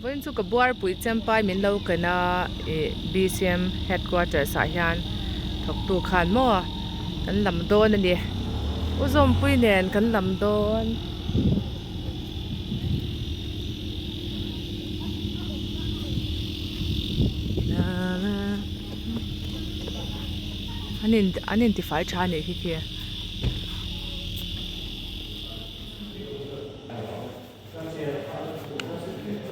Vawiin chu ka buarpui Champai min lo ken a ih BCM headquarters ah hian thawktu khan maw kan lam dawn a ni. U Zawmpui nen kan lam dawn. An in an intifai tha a nih khi khi.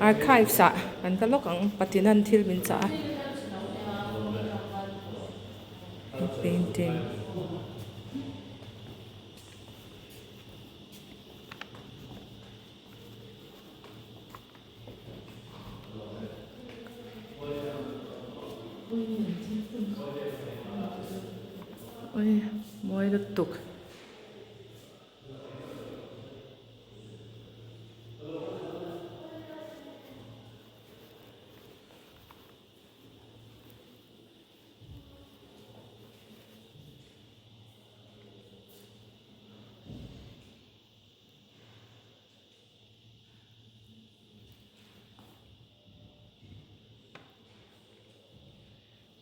Archives ah kan kal lawk ang Patinan thil min chah a painting. Oi mawi lutuk.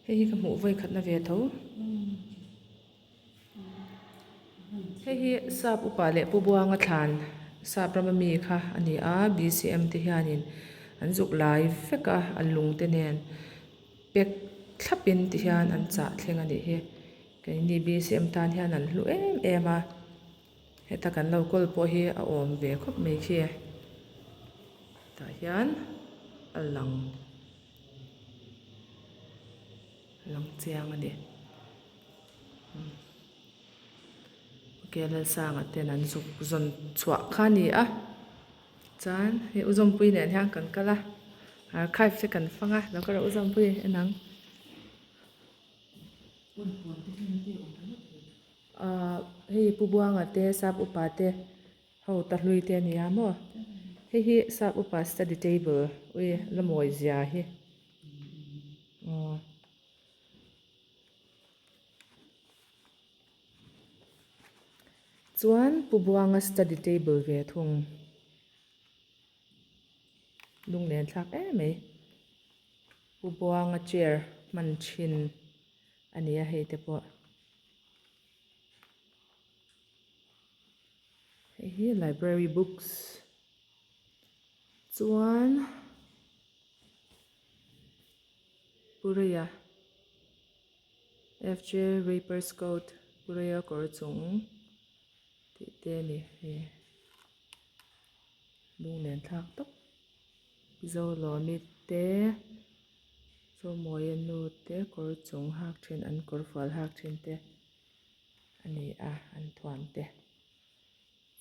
Hei hi ka hmuh vawi khatna ve tho. Hei hi sap upa leh pu buanga thlan sap rama mi kha a ni a bcm te hianin an zuk lai vek a a lung te nen pack thlapin ti hian an chah thleng a nih hi keini bcm tan hian an hlu em em a heta kan lo kawl pawh hi a awm ve khawp mai khi tah hian a lang. Lang chiang a ni. Ok Lalsanga ten an zuk zawn chhuah kha a ni a chuan hei u Zawmpui nen hian kan kal a archive te kan fang a lo kal rawh u Zawmpui en ang ahh hei Pu Buanga te sap upa te ho ta hlui te a ni a maw hei hi sap upa study table ui la mawi zia hi. Aw. Chuan Pu Buanga study table ve thung. Lunglen thlak em mai. Pu Buanga chair hman thin a ni a hei te pawh. Hei hi library books chuan. Pureia FJ Rapers Coat Pureia kawr chung tih te a ni hei lunglen thlak tawp Zolawmi te Zomawi nu te kawr chung hak thin an kawr fual hak thin te a ni a an thuam te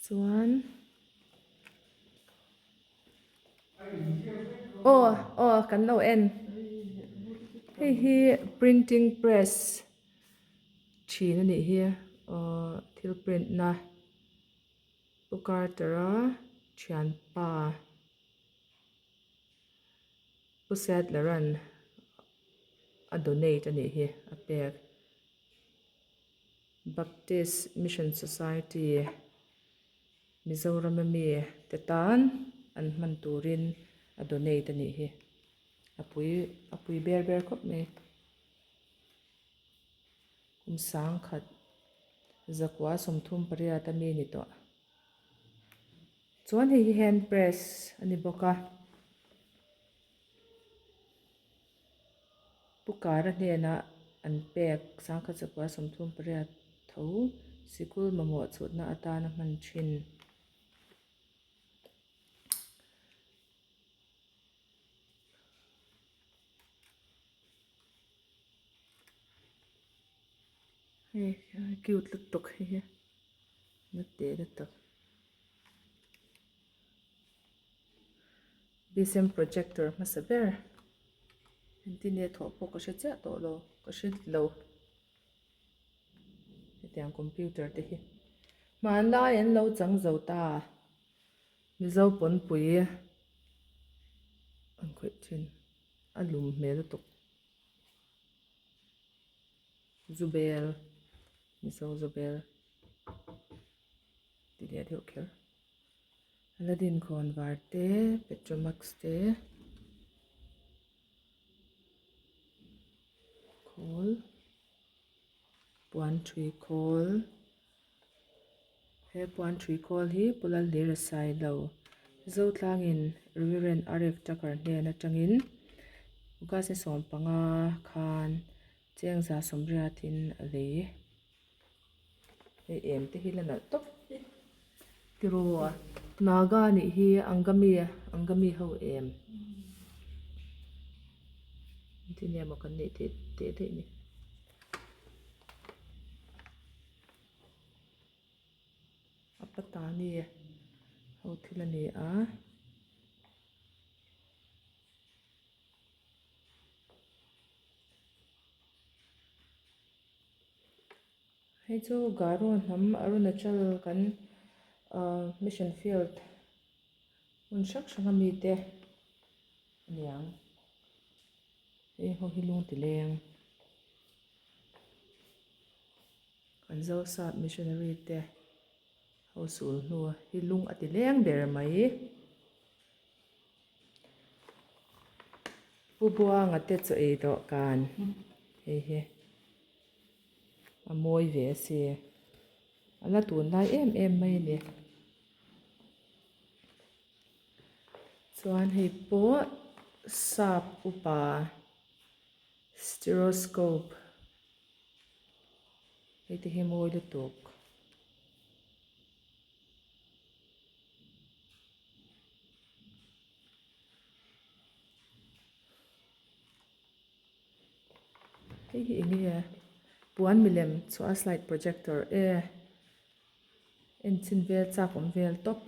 chuan. Aw aw kan lo en hei hi printing press thin a nih hi aw thil print na pu carter a thianpa pu sadler an a donate a nih hi a pek baptist mission society. Mizoram ami te tan an hman turin a donate a nih hi. A pui a pui ber ber khawp mai. Kum sangkhat zakua 38 ami ni tawh. Chuan hei hi hand press a ni bawk a. Pu Kara hnenah an pek 1938 tho sikul mamawh chhutna atana hman thin. Hei cute lutuk hei hi na teh lutuk. Bsm projector hmasa ber engtin nge thawh pawh ka hre chiah tawh lo ka hre lo hetiang computer te hi hmanlai an lo chang zo ta mizo pawnpui an khawih thin a lum hmel lutuk zubel mizo zubel ti leh deuh kher. Aladdin khawn var te, Petromax te. Khawl puan thui khawl he puan thui khawl hi Pu Lalhlira Sailo Zotlangin Reverend R F Tucker hnen atangin August ni 15 khan Chengza sawmriatin a lei. Hei em te hi la nalh tawp tiraw naga nih hi angami angami ho em engtin nge maw kan neih teh teh daih ni a patani ho thil a ni a. Hei chu Garo hnam Arunachal kan ahh mission field hmun hrang hrang a mite a niang hei ho hi lung ti leng kan Zosap missionary te ho sul hnu hi lung a ti leng ber mai. Pu Buanga te chaw ei dawhkan hei hi a mawi ve a si a la tun lai em em mai a ni chuan hei pawh sap upa stereoscope hei te hi mawi lutuk. Hei hi eng nge puan milem chhuah a slide projector e en chhin vel chak awm vel tawp.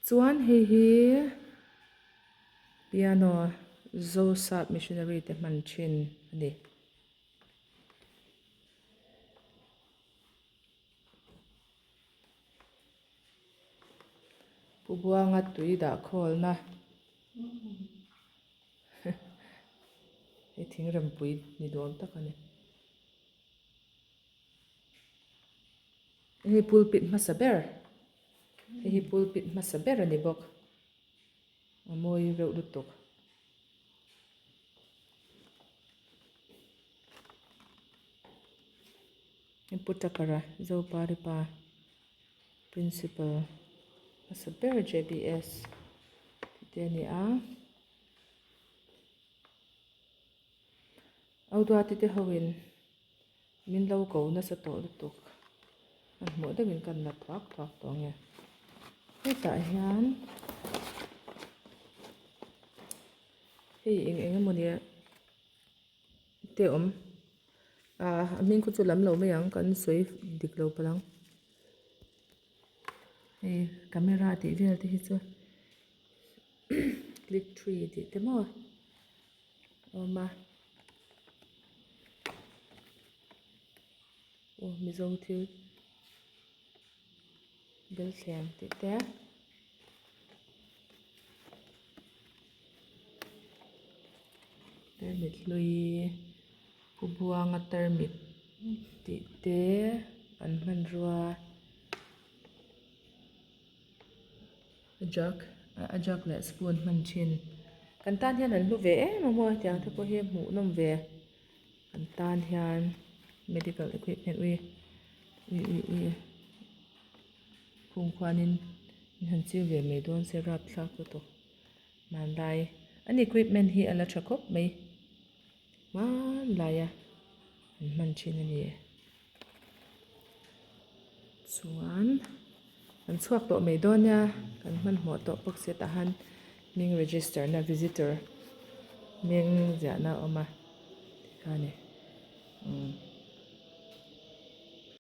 Chuan hei hi piano Zosap missionary te hman thin a ni. Pu Buanga tui dah khawlna hei thingrempui ni dawn tak a ni. Hei hi pulpit hmasa ber hei hi pulpit hmasa ber a ni bawk a mawi reuh lutuk. Pu Takara Zoparipa Principal hmasa ber J_B_S tih te a ni a. Auduati te ho in min lo ko nasa tawh lutuk a hmuh deuhin ka na thuak thuak tawh ang e hetah hian hei eng eng emawni te awm ah a hming khu chu lam lo mai ang kan sawi dik lo palh ang hei camera tih vel te hi chu click tree tih te maw. Awm a aw mizo thil belthleng tih te tarmit hlui pu buanga tarmit tih te an hmanrua. Jug a jug leh spoon hman thin kan tan hian an hlu ve em a maw hetiang te pawh hi hmuh nawm ve kan tan hian medical equipment ui ui ui ui khung khuanin in han chil ve mai dawn se rapthlak lutuk hmanlai an equipment hi a la tha khawp mai hmanlaia an hman thin a ni. Chuan kan chhuak tawh mai dawn nia kan hmanhmawh tawh bawk si tah han hming register na visitor hming ziahna a awm a tikhan e umm.